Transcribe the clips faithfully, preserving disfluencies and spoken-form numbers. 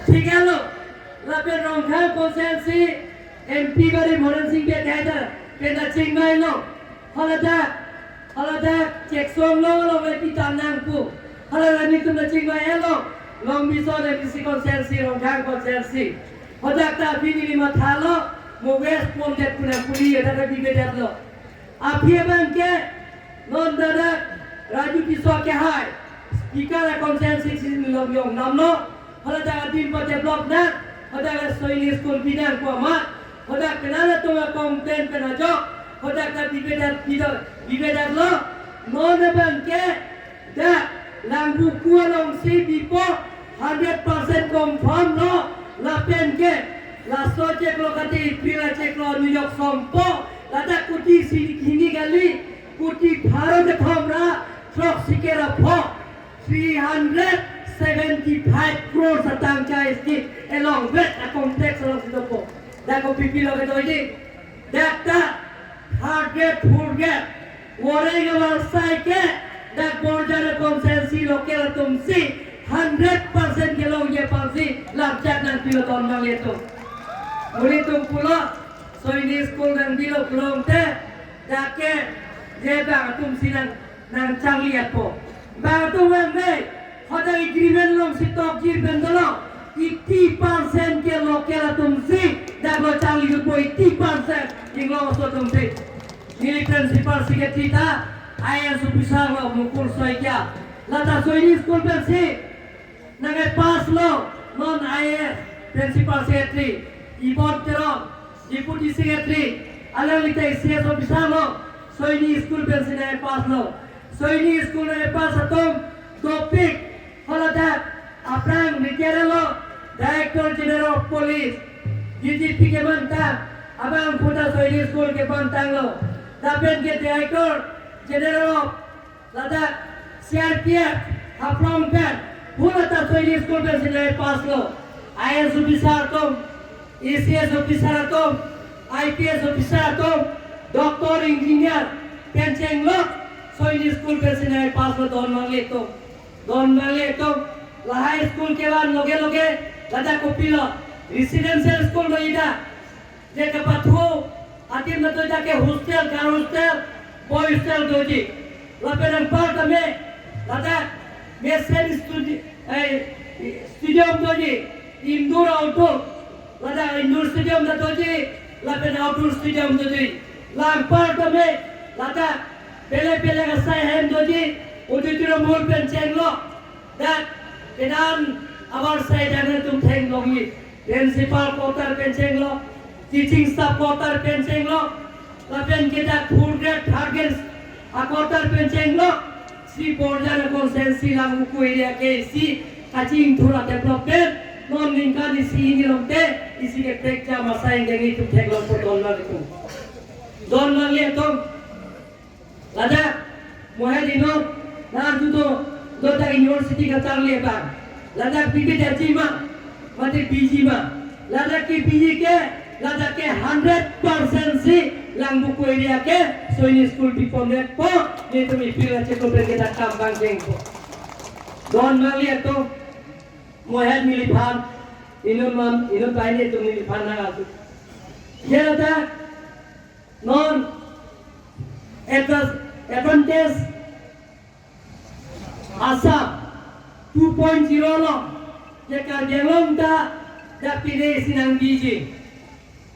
Thik alo, lapen Rongkhang constituency M P bari Moran Sing Bey ta pen ta chingvailo. Haladak, haladak Cheksong lo lo le pitan nangpo. Haladak nelitum ta chingvailo. Long Bison M D C constituency, Rongkhang constituency. Hadak ta bini lima thalo, mo West Pondet puna puli, hadak ta bibedetlo. Aphi abang ke, non hadak Raju Tisso kehai, Speaker a constituency si nilom yong namlo, haladak adim pa develop na, haladak Soini school binang ko amat, haladak penang atum a complain pen ajok, haladak ta bibedet, bido-, bibedetlo, non abang ke, dak Langvoku alongsi bipo hundred percent confirm lo, lapen ke laso chiklo kati April achiklo New York sompo, ladak kuti isi hini kali, kuti pharo kethom ra throksi kre ra pho, three hundred seventy five crores atangka isi along vet a complex alongsi dopo. Dak kopi pilo kedoji. Dak ta third grade, fourth grade, Moreng avarsai ke, dak Borjan constituency local atumsi hundred percent kelongji aphansi lamchak nangpilo, don nanglitum. Nelitum pulo, Soini school nangbilo pulote, dak ke, je bang atumsi nang, nangchangli apot. Bang atum bang me, hadak agreement alongsi tokjir pen dolo, eighty percent ke local atumsi, dak lo changli jutpo eighty percent, Inglong aso atumsi. Neli principal secretary ta I A S officer lo, Mukul Saikia. Lata Soini school pensi nang-e pass lo, non I A S principal secretary, Ibon Teron, deputy secretary, alangli ta I C S officer lo, Soini school pensi nang-e pass lo. Soini school nang-e pass atum dopik, haladak aphrang retired lo, Director General of Police, D G P kemantang, abang puta Soini school kepantanglo. Lapen ke Director General of ladak C R P F, Haflong pen, pu lata Soini school pensi nang-e pass lo. I A S officer atum, A C S officer atum, I P S officer atum, doctor, engineer, pen chenglok, Soini school pensi nang-e pass lo, don nanglitum. Don nanglitum, lahai school kevan loge loge, ladak kopilo, residential school lo ida. Je kapathu adim ta do, dak ke hostel, girl hostel, boy hostel doji. Lapen anparta me, ladak mesen studi-, eh, stadium doji, indoor, outdoor. Ladak indoor stadium ta doji, lapen outdoor stadium doji. Langparta me, ladak pele pele asai ahem doji, auditorium hall pen chenglok. Dak kedan avarsai dak nelitum theklongji. Principal quarter pen chenglok, teaching staff quarter pen chenglok, lapen ke dak fourth grade, third grade a quarter pen chenglok, si Borjan constituency Langvoku area ke isi kachingthur a development, non ningkan isi hini longte, isi ke pekja masa ingdeng itum theklongpo, don nanglitum. Don nanglitum. Ladak, mohet inut, nang tutu, do ta university kacharli abang. Ladak bibedetji ma, mate biji ma. Ladak ke biji ke, ladak ke hundred percent si Langvoku area ke, Soini school bipondetpo, nelitum ipil ache ko berke dak kam bang jengpo. Don nanglitum, mohet neliphan, inut man, inut banghini atum neliphan nang asu. Ye ladak, non, advan-, advantage Assam two point zero along, je Karbi Anglong ta, dak pine isi nangbiji.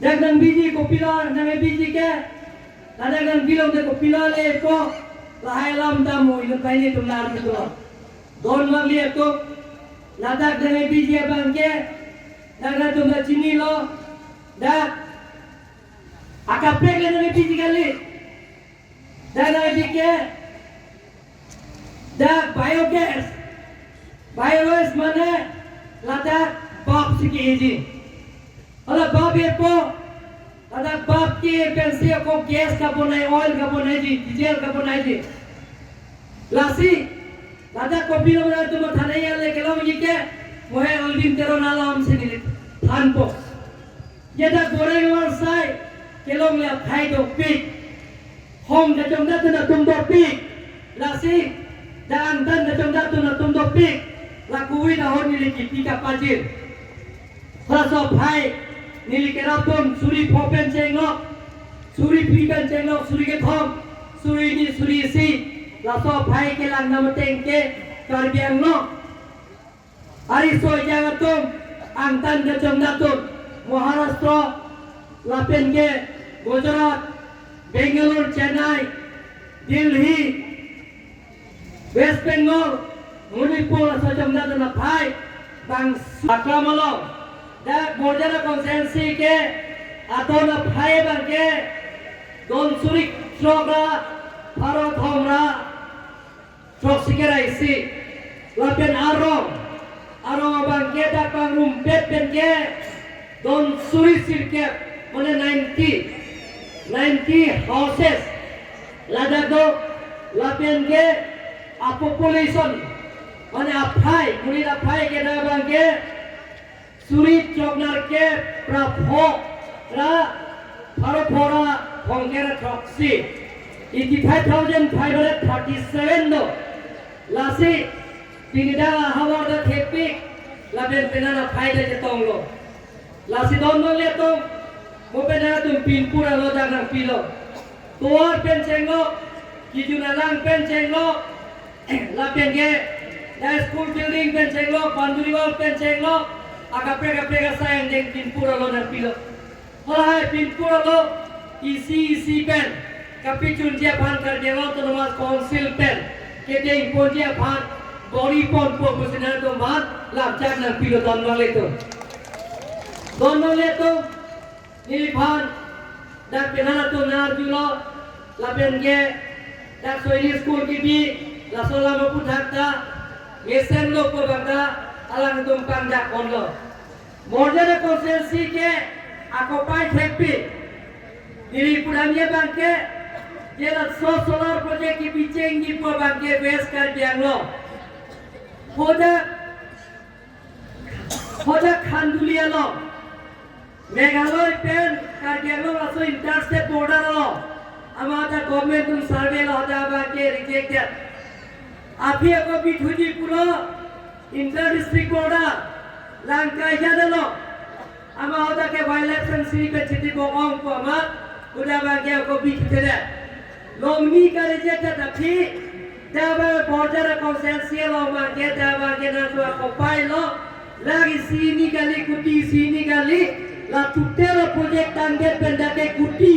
Dak nangbiji kopilo, nang-e biji ke, ladak nangbilong te kopilo lepo, lahai alam ta mo inut banghini atum nar gitu. Don nanglitum, ladak nang-e biji abang ke, dak nangtum ta chinilo, dak akaprek le nang-e biji kali. Dak nang-e biji ke, dak biogas. Biogas mane ladak bap si ke-eji. Hala bap epo, ladak bap ke pensi ako gas kabonaiji, oil kabonaiji, diesel kabonaiji. Lasi, ladak kopilo mane tum thane ya le kelongji ke, mohe Alvin Teron alam si neli thanpo. Ye dak Boreng avarsai, kelong le athai dopik. Hong kachongdat atum dopik. Lasi, dak angtan kachongdat atum dopik. La kuvit ahormu neli kipi kapajir. Laso aphai neli kerap atum suri pho pen chenglok, suri phli pen chenglok, suri kethom, suri ni, suri isi, laso aphai kelang namateng ke Karbi Anglong ariso ejang atum, angtan kachongdat atum, Maharashtra, lapen ke Gujarat, Bangalore, Chennai, Delhi, West Bengal, Manipur, laso chongdat atum aphai bang aklam along. Dak Borjana constituency ke aton aphai abang ke don suri throk ra pharo thom ra throk sikera isi. Lapen arong, arong abang ke dak pangrumpet pen ke don suri sirkep, mane ninety, ninety houses ladak do. Lapen ke a population, mane aphai, monit aphai ke dak abang ke suri throk nerkep ra pho ra pharo pho ra thomkep ra throksi, eighty five thousand five hundred thirty seven do. Lasi pini dak ahavar ta thepik, lapen penang aphai ta chetonglo. Lasi don don le atum, mo penang atum pinpur alo dak nangpilo. Tovar pen chenglok, kijun alang pen chenglok, lapen ke dak school building pen chenglok, boundary wall pen chenglok, akaprek kaprek asai angdeng pinpur alo nangpilo. Halahai pinpur alo isi isi pen kapachunji aphan Karbi Anglong Autonomous Council pen kedeng ponji aphan bor-i ponpo pusi nangtum aphan lamchak nangpilo, don don le atum. Don don le atum, neliphan dak penang atum nang-arjulo, lapen ke dak Sainik School kebi, laso alam aphuthak ta mesenlo pu abang ta alangtum pangdak ponlo. Borjana constituency ke akopai thekpi. Neli pudamji abang ke, je laso solar project kebi chengji pu abang ke West Karbi Anglong. Hoda, hoda Khanduli along, Meghalaya pen Karbi Anglong laso interstate border along, amat ta government atum survey lo, hadak abang ke rejected. Aphi ako bithuji pulo inter district border, Langkaijan along. Amat hadak ke wildlife sanctuary pen chiti bong-ong pu amat, hadak abang ke ako bithuthedet. Longni ka rejected aphi, dak abang Borjana constituency along abang ke, dak abang ke nangtum akopai lo, lakh isi hini kali, kuti isi hini kali, la total project tangdet pen dak ke kuti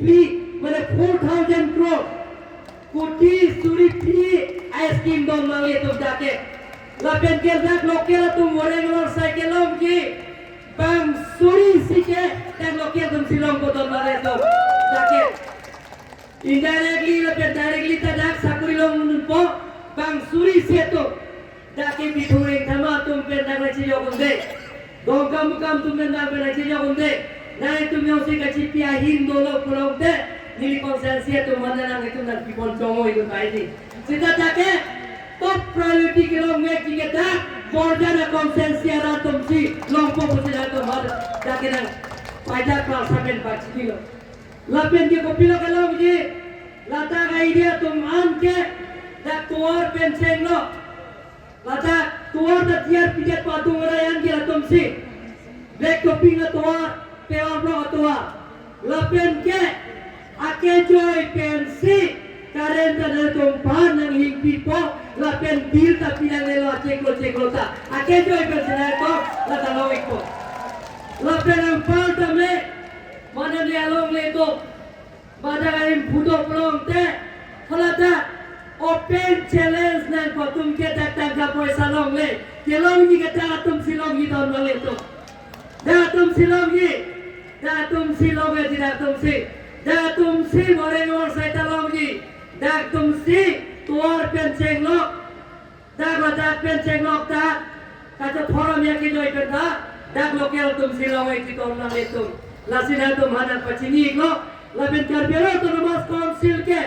phli, mane four thousand crore. Kuti suri phli a-scheme don nangle atum dak ke. Lapen ke dak local atum Wareng Warsai kelongji, bang suri isi ke dak local atum si longpo, don nangle atum dak ke. Indirectly lapen directly ta dak sakori longdunpo bang suri isi atum. Dak ke Bithung Rengthama atum pen dak nangchejok unde, Dongkamukam atum pen dak pen nangchejok unde. Nangtum jongsi kachipi ahin dolo pulote, neli constituency atum mana nangtum nangkipon chongoi dun pai di. Seta dak ke top priority kelongvekji ke dak Borjana constituency arat atum si longpo pusi nangtum har dak ke nangpaidak klar saben pachinilo. Lapen ke kopilo kelongji, ladak area atum an ke dak tovar pen chenglok. Ladak tovar ta tiar pidet patung rayan ke atum si. Black topping atovar, paving block atovar. Lapen ke akejoi pensi current ta nangtum aphan nanghingpipo, lapen bill ta pinanglelo chiklo chiklo ta. Akejoi pensi nangtum lata long-ikpo. Lapen anpar tame, mane ne alongle atum, badak arim phudo pulote, halata open challenge nangpo, atum ke dak tangka poisa longle, kelongji ke dak atum si longji, don nangle atum. Dak atum si longji, dak atum si longji, dak atum si. Dak atum si Wareng Warsai ta longji, dak atum si tovar pen chenglok. Dak ladak pen chenglok ta, kachothor amya kejoi pen ta, dak local atum si long-ikji, don nangle atum. Lasi nangtum aphan nangpachini-iklo, lapen Karbi Anglong Autonomous Council ke,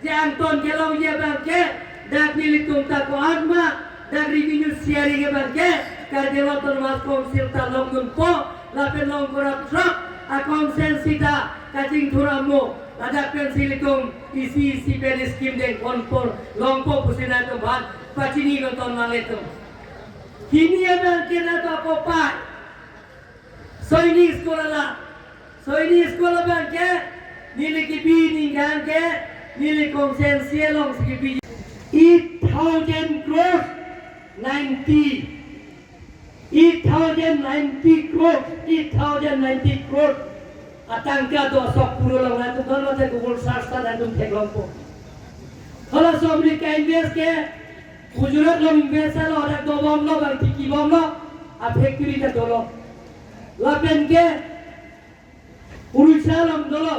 je angton kelongji abang ke, dak nelitum ta ko-an ma, dak revenue sharing abang ke, Karbi Anglong Autonomous Council ta longdunpo, lapen long kurap throk, a-constituency ta kachingthur amo, ladak pensi ilitum isi isi pen scheme dengponpo, longpo pusi nangtum aphan pachinilo, don nangle atum. Hini abang ke nangtum akopai. Sainik School ala, Sainik School abang ke, neli kipi ningkan ke, neli constituency alongsi kipi. Eight thousand crores, ninety. Eight thousand ninety crores, eight thousand ninety crores. Atangka do asok puro lang na tu don mate Google search ta na tum theklongpo. Hala somri ka invest ke, Gujarat along invest lo, ada dobomlo, bang tiki bomlo, a factory ta dolo. Lapen ke, Orissa along dolo,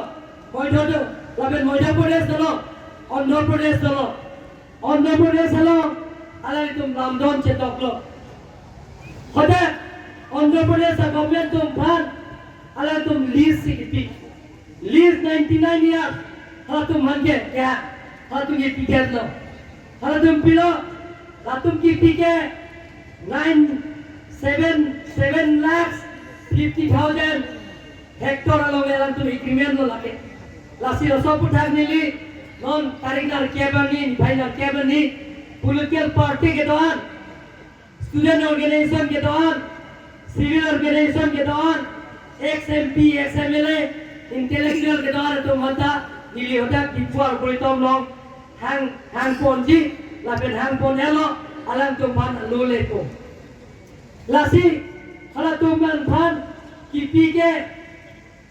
Madhya do, lapen Madhya Pradesh dolo, Andhra Pradesh dolo. Andhra Pradesh along, alangtum lamdon chetoklo. Hadak, Andhra Pradesh a government atum aphan, alangtum lease si kipi. Lease ninety-nine years, halatum aphan ke, ya, halatum ke ticket lo. Halatum pilo, halatum kipi ke, nine, seven, seven lakhs fifty thousand hectare along alangtum agreement lo lake. Lasi laso aputhak neli non tarik nerkep arni, niphai nerkep arni, political party kedo-an, student organization kedo-an, civil organization kedo-an, ex M P, ex M L A, intellectual kedo-an atum aphanta neli hadak Diphu arboretum along hang, hangponji, lapen hangpon-etlo, alangtum aphan alo lepo. Lasi, halatum aphan kipi ke